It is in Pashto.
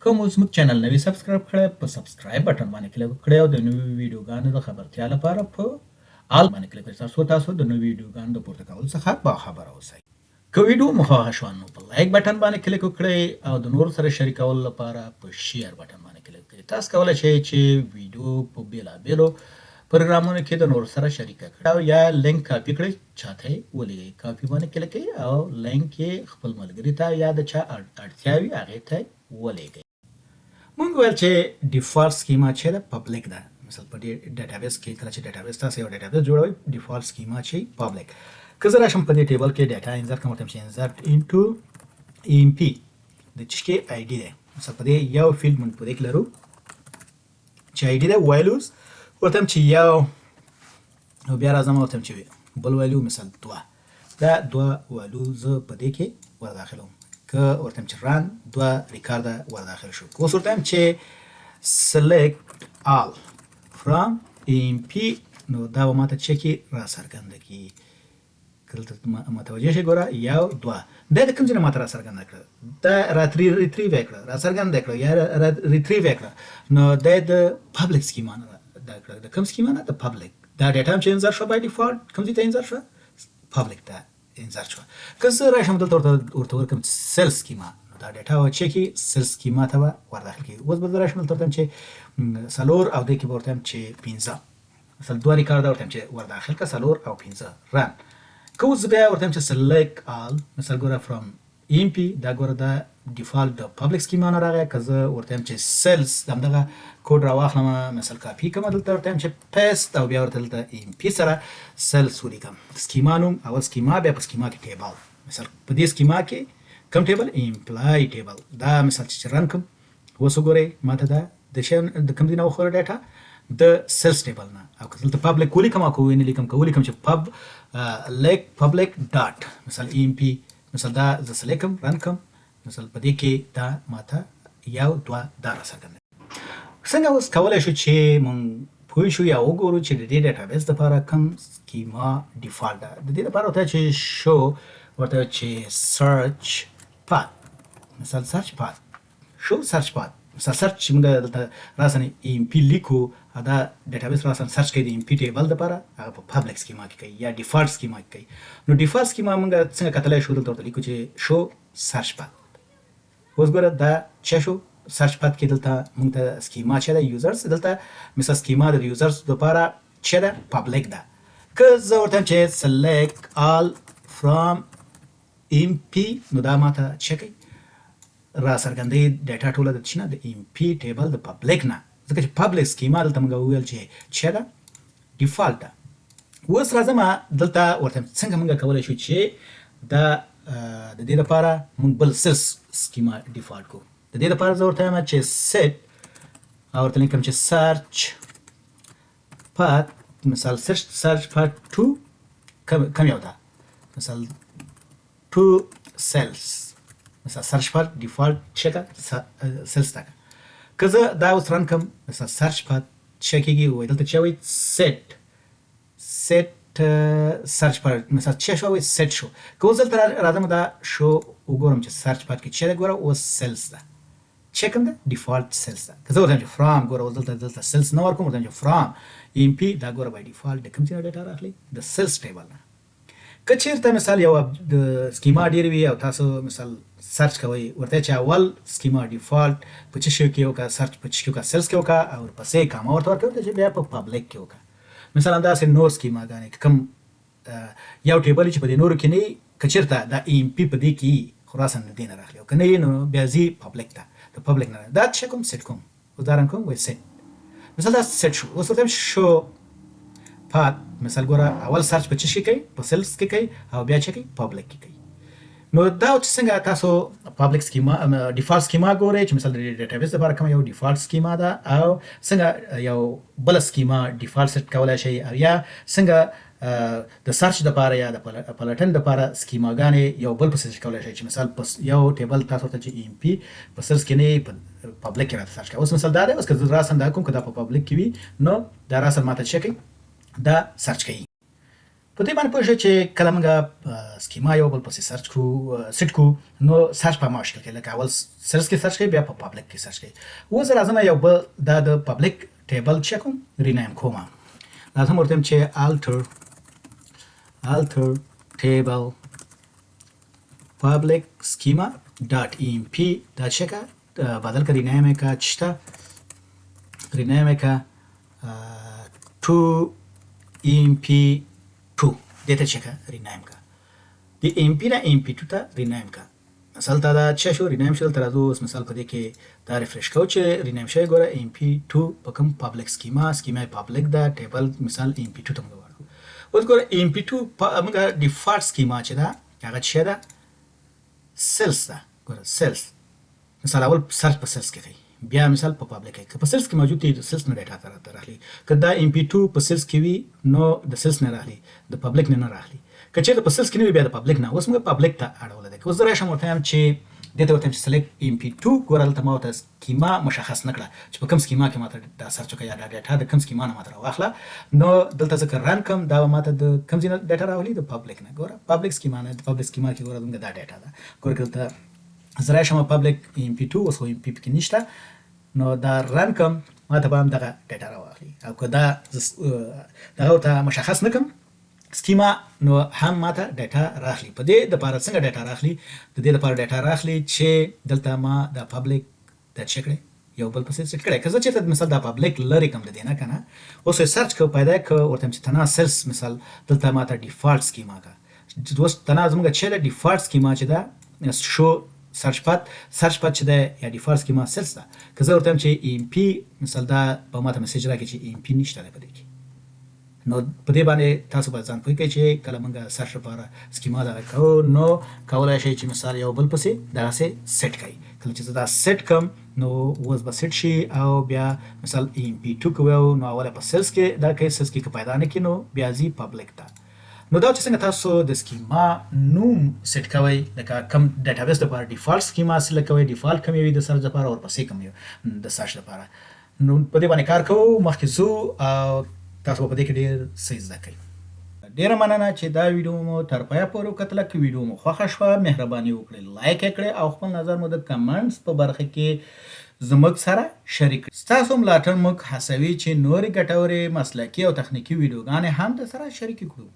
که مو زموږ چینل نه وي سبسکرایب کړی، په سبسکرایب بټن باندې کلیک وکړئ او د نویو ویډیوګانو د خبرتیا لپاره په آل باندې کلیک وکړئ ترڅو تاسو د نویو ویډیوګانو د پورته کولو څخه باخبره اوسئ. که ویډیو مو خوښه شوه نو په لایک بټن باندې کلیک وکړئ او د نورو سره شریکولو لپاره په شیر بټن باندې کلیک وکړئ. تاسو کولای شئ چې ویډیو په بیلابیلو پروګرامونو کې د نورو سره شریکه کړئ او یا لینک کاپي کړئ چاته یې ولیږئ. کاپي باندې کلیک کړئ او لینک یې خپل ملګري ته یا د چا اړتیا وي هغې ته ولیږئ. مونږ ویل چې ډیفالت سکیما چې ده پبلک ده. مثلا په دې ډیټابیس کې کله چې ډیټابیس تاسو یو ډیټابیس جوړوئ، ډیفالت سکیما چې پبلک. که زه راشم په دې ټیبل کې ډیټا انزرټ کوم، ورته چې انزرټ انټو ای ام پی د چې کې آی ډي ده. مثلا په دې یو فیلډ مونږ په دې کې لرو چې آی ډي ده، ویلوز ورته چې یو، او بیا راځم ورته چې بل ویلو مثلا دوه. دا دوه ویلو زه په دې کې ور داخلوم. که ورته چې ران، دوه ریکارډ ور داخل شو. که اوس ورته چې select all from emp، نو دا به ماته چې کې را څرګند کی. دلته متوجه شئ، ګوره، یو دوه. دا د کوم ځای نه ماته را څرګند کړه؟ دا را ریټریو یې کړه، را څرګند کړه یا ریټریو یې کړه. نو دا د پبلک سکیما نه دا کړه. د کوم سکیما نه؟ د پبلک. دا ډیټا هم چې انزرټ شوه، بای ډیفالت کوم ځای ته انزرټ شوه؟ پبلک ته انزرټ شوه. که زه راشم دلته ورته ورکم سیل سکیما، نو دا ډیټا به چې کې سیل سکیما ته به ور داخل کړي. اوس به زه راشم دلته ورته چې څلور او دې کې به ورته چې پنځه، مثلا دوه ریکارډ ورته چې ور داخل کړه، څلور او پنځه، رن. که اوس بیا ورته چې سلیکټ آل، مثلا ګوره، فرام ام پی، دا ګوره دا ډیفالت د پبلک سکیما نه راغی. که زه ورته چې سیلز همدغه کوډ راواخلم، مثلا کاپي کوم، دلته ورته چې پیست او بیا ورته دلته ام پی سره سیلز ولیکم، سکیما نوم، اول سکیما، بیا په سکیما کې ټیبل، مثلا په دې سکیما کې کوم ټیبل؟ امپلای ټیبل. دا مثال چې رن کوم، اوس وګورئ ماته دا د شی د کوم ځای نه وښوله ډیټا؟ د سیلز ټیبل نه. او که دلته پبلک ولیکم او که ونه لیکم، که ولیکم چې پب لیک پبلک ډاټ مثال ام پی، مثال دا زه سلیکټ کوم، رن کوم، مثال په دې کې دا ماته یو دوه دا را څرګند. څنګه اوس کولای شو چې مونږ پوه شو یا وګورو چې د دې ډیټابیس لپاره کوم سکیما ډیفالت ده؟ د دې لپاره ورته چې شو ورته چې سرچ پات، مثال سرچ پات، شو سرچ پات، مثال سرچ چې موږ دلته راسن ام پی لیکو، دا ډیټابیس راسن سرچ کوي د ام پی ټیبل لپاره، هغه په پبلک سکیما کې کوي یا ډیفالت سکیما کې کوي. نو ډیفالت سکیما موږ څنګه کتلی شو؟ دلته ورته لیکو چې شو سرچ پات. اوس ګوره دا چې شو سرچ پات کې دلته موږ ته سکیما چې ده یوزرز. دلته مثلا سکیما د یوزرز لپاره چې ده پبلک ده. که زه ورته چې سلیکټ آل فرام ام پی، نو دا ماته چې کوي را څرګندوي ډیټا ټوله د چینه د ام پی ټیبل د پبلک نه، ځکه چې پبلک سکیما دلته موږ وویل چې چې ده ډیفالت ده. اوس راځم دلته ورته څنګه موږ کولای شو چې دا د دې لپاره موږ بل سیلز سکیما ډیفالت کو. د دې لپاره زه ورته وایم چې سیټ او ورته لیکم چې سرچ پات، مثال سرچ پات 2 کم یو ده، مثال 2 سیلز، مثلا سرچ پات ډیفالت چې ده سیلز ته. که زه دا اوس رن کوم، مثلا سرچ پات چې کېږي، وایي دلته چې وایي سیټ سرچ پات، مثلا چې شو، وایي سیټ شو. که اوس دلته راځم دا شو وګورم چې سرچ پات کې چې ده، ګوره اوس سیلز ده. چې کوم ده؟ ډیفالت سیلز ده. که زه ورته چې فرام، ګوره اوس دلته سیلز نه ورکوم، ورته چې فرام ام پی، دا ګوره بای ډیفالت د کوم ځای نه ډیټا راخلي؟ د سیلز ټیبل نه. که چیرته مثال یو د سکیما ډیر وي او تاسو مثال سرچ کوئ، ورته چې اول سکیما ډیفالت په څه شي کې وکړه، سرچ په څه کې وکړه؟ سیلز کې وکړه او ورپسې کاما ورته ورکوي چې بیا په پبلک کې وکړه. مثلا داسې نور سکیماګانې کوم یو ټیبل چې په دې نورو کې نه، که چیرته دا ام پی په دې کې خو راساً د دې نه راخلي او که نه نو بیا ځي پبلک ته، د پبلک نه دا څه کوم سیټ کوم. اوس دا رن کوم، وایي سیټ، مثال دا سیټ شو. اوس ورته شو پات، مثال ګوره اول سرچ په څه شي کوي؟ په سیلز کې کوي او بیا چې کوي پبلک کې کوي. نو دا چې څنګه تاسو پبلک سکیما ډیفالت سکیما ګورئ چې مثال د ډیټابیس لپاره کوم یو ډیفالت سکیما ده او څنګه یو بل سکیما ډیفالت سیټ کولای شئ او یا څنګه د سرچ لپاره یا د پلټنې لپاره سکیماګانې یو بل پسې کولای شئ چې مثال پس یو ټیبل تاسو ته چې ام پی په سرچ کې نه په پبلک کې راته سرچ کوي. اوس مثال دا دی، اوس که زه راسم دا کوم، که دا په پبلک کې وي نو دا راسم ماته څه کوي؟ دا سرچ کوي. په دې باندې پوه شئ چې کله موږ schema یو بل پسې search کو، set کو، نو search په ما شکل کې، لکه اول sales کې search کوي، بیا په public کې search کوي. اوس راځم یو بل دا د public table چې کوم rename کوم، راځم ورته چې alter table public schema dot emp دا چې کا بدل کړي، rename کا چشته، rename کا to emp2. دې ته چې کا rename کا، د emp نه emp2 ته rename کا. مثال دا چې شو rename شو، تر اوس مثال په دې کې دا refresh کو چې rename شوی. ګوره emp2 په کوم public schema، schema public دا table مثال emp2 ته موږ وړو. اوس ګوره emp2 موږ default schema چې دا هغه چې ده sales ده. ګوره sales مثال اول search په sales کې کوي، بیا مثال په public کې. که په sales کې موجود دی، د sales نه data ته راخلي. که دا emp2 په sales کې وي نو د sales نه راخلي، د public نه نه راخلي. که چېرته په sales کې نه وي بیا د public نه. اوس موږ public ته اړولی دی. که اوس زه راشم ورته وایم چې دې ته ورته وایم چې select emp2، ګوره دلته ما ورته schema مشخص نه کړه چې په کوم schema کې ماته دا search وکړه یا دا data د کوم schema نه ماته راواخله. نو دلته زه که run کړم، دا به ماته د کوم ځای نه data راولي؟ د public نه. ګوره public schema نه، د public schema کې ګوره زموږ دا data ده. ګوره که دلته زه راشم public emp2، اوس خو emp پکې نشته، نو دا run کړم ماته به هم دغه data راواخلي. او که دا دغه ورته مشخص نه کړم schema نو هم ماته data راخلي. په دې دپاره څنګه data راخلي؟ د دې دپاره data راخلي چې دلته ما دا public دا څه کړی یو بل پسې set کړی. که زه چېرته مثال دا public لرې کړم د دې نه که نه، اوس یې search کوم پیدا یې کړم، ورته وایم چې تنها sales مثال دلته ماته default schema که اوس تنها زموږ چې ده default schema چې ده show search path، search path چې ده یا default schema sales ده. که زه ورته وایم چې emp مثال، دا به ماته message راکړي چې emp نشته دی په دې کې. نو په دې باندې تاسو باید ځان پوه کړئ چې کله موږ search لپاره schema دغه کوو نو کولای شئ چې مثال یو بل پسې دغسې set کړئ. کله چې زه دا set کړم نو اوس به set شي. او بیا مثال emp2 که وایو نو اوله په sales کې دا کوي، sales کې که پیدا نه کړي نو بیا ځي public ته. نو دا چې څنګه تاسو د schema نوم set کوئ، لکه کوم database لپاره default schema select کوئ، default کوم وي د search لپاره، ورپسې کوم یو د search لپاره، نو په دې باندې کار کوو، مخکې ځو او تاسو به په دې کې ډېر څه زده کړئ. ډېره مننه چې دا ویډیو مو تر پایه پورې وکتله. که ویډیو مو خوښه شوه مهرباني وکړئ like یې کړئ او خپل نظر مو د comments په برخه کې زموږ سره شریک کړئ. ستاسو ملاتړ موږ هڅوي چې نورې ګټورې مسلکي او تخنیکي ویډیوګانې هم درسره شریکې کړو.